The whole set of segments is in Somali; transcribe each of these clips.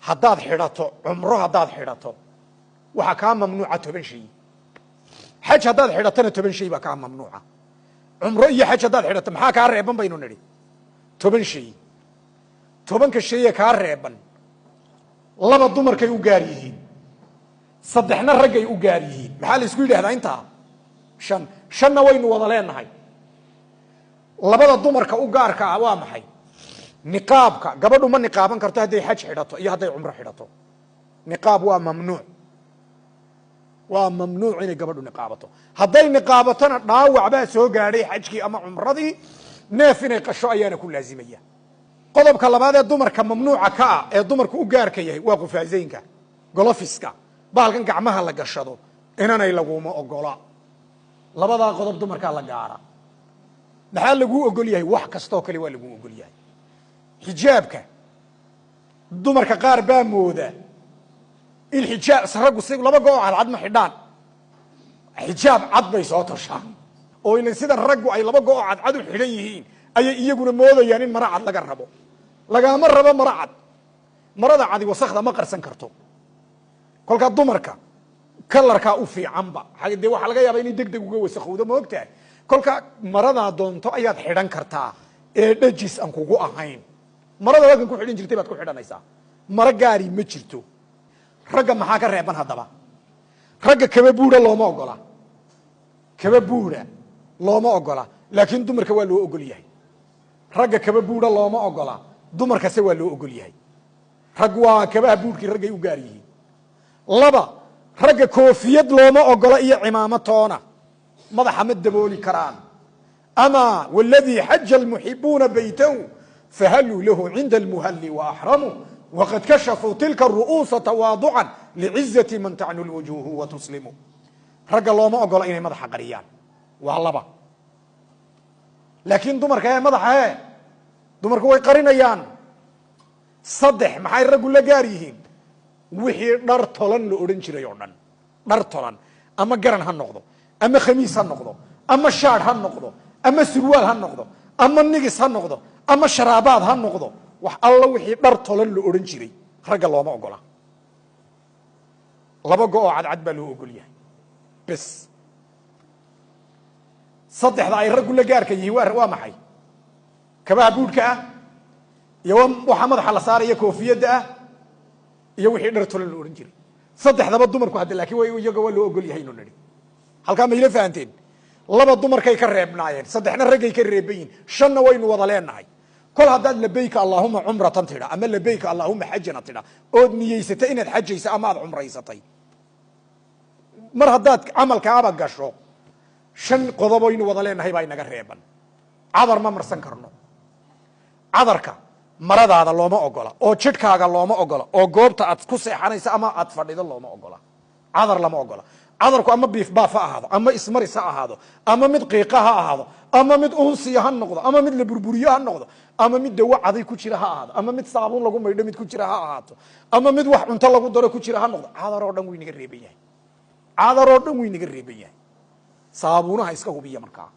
Haddaad xidhato cumro, haddaad xidhato, waxaa kaa mamnuuca 10 shay. Xaj haddaad xidhatona 10 shay baa kaa mamnuuca. Cumro iyo xaj haddaad xidhato, maxaa kaa reeban baynu nidhi? 10 shay. 10-ka shayee kaa reeban, laba dumarkay u gaar yihiin, saddexna raggay u gaar yihiin. Maxaa la isku yidhahdaa intaa? Shan. Shanna waynu wada leenahay. Labada dumarka u gaarka ah waa maxay? Niqaabka. Gabadhu ma niqaaban karto hadday xaj xidhato iyo hadday cumro xidhato. Niqaab waa mamnuuc, waa mamnuuc inay gabadhu niqaabato. Hadday niqaabatona, dhaawac baa soo gaadhay xajkii ama cumradii, neef inay qasho ayaana ku laazimaya. Qodobka labaad ee dumarka mamnuuca ka ah ee dumarku u gaarka yahay waa qufaazeynka, gloveska, bahalkan gacmaha la gashado, inanay laguma ogola. Labadaa qodob dumarkaa la gaara. Maxaa laguu ogol yahay? Wax kastoo kale waa laguu ogol yahay. Xijaabka dumarka qaar baa mooda in xijaab raggu si laba go' cadcad ma xidhaan, xijaab cad bay soo toshaan, oo ilan sida raggu ay laba go' cadcad u xidhan yihiin ayay iyaguna moodayaan in mara cad laga rabo. Lagaama rabo mara cad. Marada cadi wasakda ma qarsan karto. Kolkaa dumarka colourkaa u fiicanba. Dee waxaa laga yaaba inay deg deg uga wasakowdo, ma og tahay? Kolkaa maradaa doonto ayaad xidhan kartaa ee dhajis aan kugu ahayn. Marada halkan ku xidhan jirtay baad ku xidhanaysaa, maro gaari ma jirto. Ragga maxaa ka reeban haddaba? Ragga kaba buura looma ogola, kaba buura looma ogola, laakiin dumarka waa loo ogol yahay. Ragga kaba buura looma ogola, dumarkase waa loo ogol yahay. Rag waa kabaha buurhkii raggay u gaar yihiin. Laba, ragga koofiyad looma ogola iyo cimaamo toona, madaxa ma dabooli karaan. Ama wاladii xaja almuxibuuna baytahu fahaluu lahu cinda almuhalli waaxramuu waqad kashafuu tilka ru'uusa tawaaducan lcizati man tacnu lwujuuhu watuslimu. Ragga looma ogola inay madaxa qariyaan, waa laba. Laakiin dumarka ee madaxa dumarku way qarinayaan. Saddex, maxay raggu la gaar yihiin? Wixii dhar tolan la odhan jiray oo dhan. Dhar tolan, ama garan ha noqdo, ama khamiis ha noqdo, ama shaadh ha noqdo, ama surwaal ha noqdo, ama nigis ha noqdo, ama sharaabaad ha noqdo, wax alla wixii dhar tolan la odhan jiray ragga looma ogola. Laba go oo cadcad baa loo ogol yahay bes. Saddexda ay raggu la gaarka yihiin waa maxay? Kabaha buudhka ah, iyo waxaa madaxa la saaraya koofiyadda ah, iyo wixii dhar tolan la odhan jiray. Saddexdaba dumarku hadda laakiin iyaga waa loo ogol yahay inu nidhi. Halkaa mayla fahanteen? Laba dumarkay ka reebnaayeen, saddexna raggay ka reeban yihin, shanna waynu wada leenahay. Kol haddaad "labayka allaahuma cumratan" tidha ama "labayka allaahuma xajana" tidha, ood niyeysatay inaad xajaysa ama aad cumraysatay, mar haddaad camalkaaba gasho, shan qodoboynu wada leenahay baa inaga reeban. Cadar ma marsan karno. Cadarka maradaada looma ogola, oo jidhkaaga looma ogola, oo goobta aad ku seexanaysa ama aad fadhido looma ogola. Cadar lama ogola. Cadarku ama biif baaf ha ahaado, ama ismaris ha ahaado, ama mid qiiqa ha ahaado, ama mid unsiya ha noqdo, ama mid la burburiyo ha noqdo, ama mid dawo caday ku jira ha ahaado, ama mid saabuun lagu maydho mid ku jira ha ahaato, ama mid wax cunto lagu daro ku jira ha noqdo, cadar oo dhan way naga reeban yahay. Cadar oo dhan way naga reeban yahay. Saabuunaha iska hubiya markaa.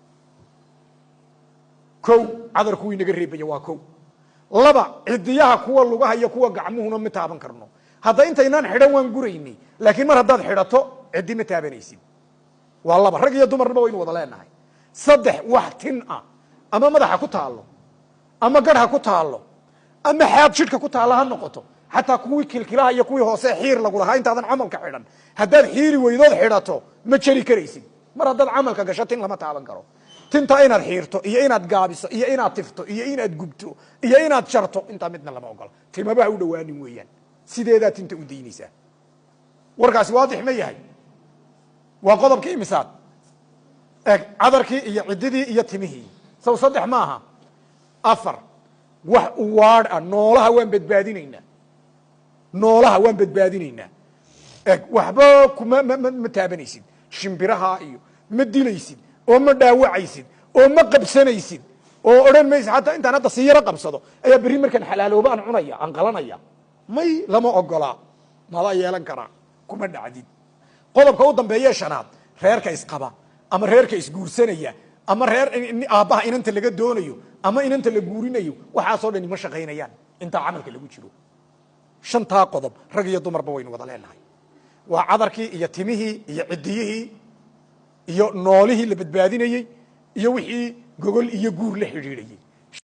Kow, cadarku way naga reebanya, waa kow. Laba, cidiyaha, kuwa lugaha iyo kuwa gacmuhuna ma taaban karno. Hadda intaynaan xidhan waan guraynay, laakiin mar haddaad xidhato ciddi ma taabanaysid. Waa laba, rag iyo dumarnaba waynu wada leenahay. Saddex, wax tin ah, ama madaxa ku taallo, ama garh ha ku taallo, ama xaad jidhka ku taalla ha noqoto, xataa kuwii kilkilaha iyo kuwii hoose xiir lagu lahaa, intaadan camalka xidhan haddaad xiiri weydood xidhato, ma jeri karaysid. Mar haddaad camalka gasho, tin lama taaban karo. Tinta inaad xiirto iyo inaad gaabiso iyo inaad tifto iyo inaad gubto iyo inaad jarto, intaa midna lama ogola. Timabaha u dhawaanin weeyaan, sideedaa tinta u daynaysaa. Warkaasi waadix ma yahay? Waa qodobkii imisaad? Eg, cadarkii iyo ciddidii iyo timihii, saw saddex ma aha? Afar, wax uwaadh ah, noolaha waan badbaadinaynaa, noolaha waan badbaadinaynaa. Eg, waxba kuma ma taabanaysid. Shimbiraha iyo ma dilaysid, oo ma dhaawacaysid, oo ma qabsanaysid, oo odhan maysid "Hataa intaan hadda si yaro qabsado ayaa berri markaan xalaalooba aan cunaya, aan qalanaya." May, lama ogolaa, mala yeelan karaa, kuma dhacdid. Qodobka u dambeeye shanaad, reerka isqaba ama reerka isguursanaya ama reer aabbaha inanta laga doonayo ama inanta la guurinayo, waxaasoo dhani ma shaqaynayaan intaa camalka lagu jiro. Shantaa qodob rag iyo dumarba waynu wada leenahay. Waa cadarkii iyo timihii iyo ciddiyihii iyo noolihii la badbaadinayey iyo wixii gogol iyo guur la xidhiidhayey.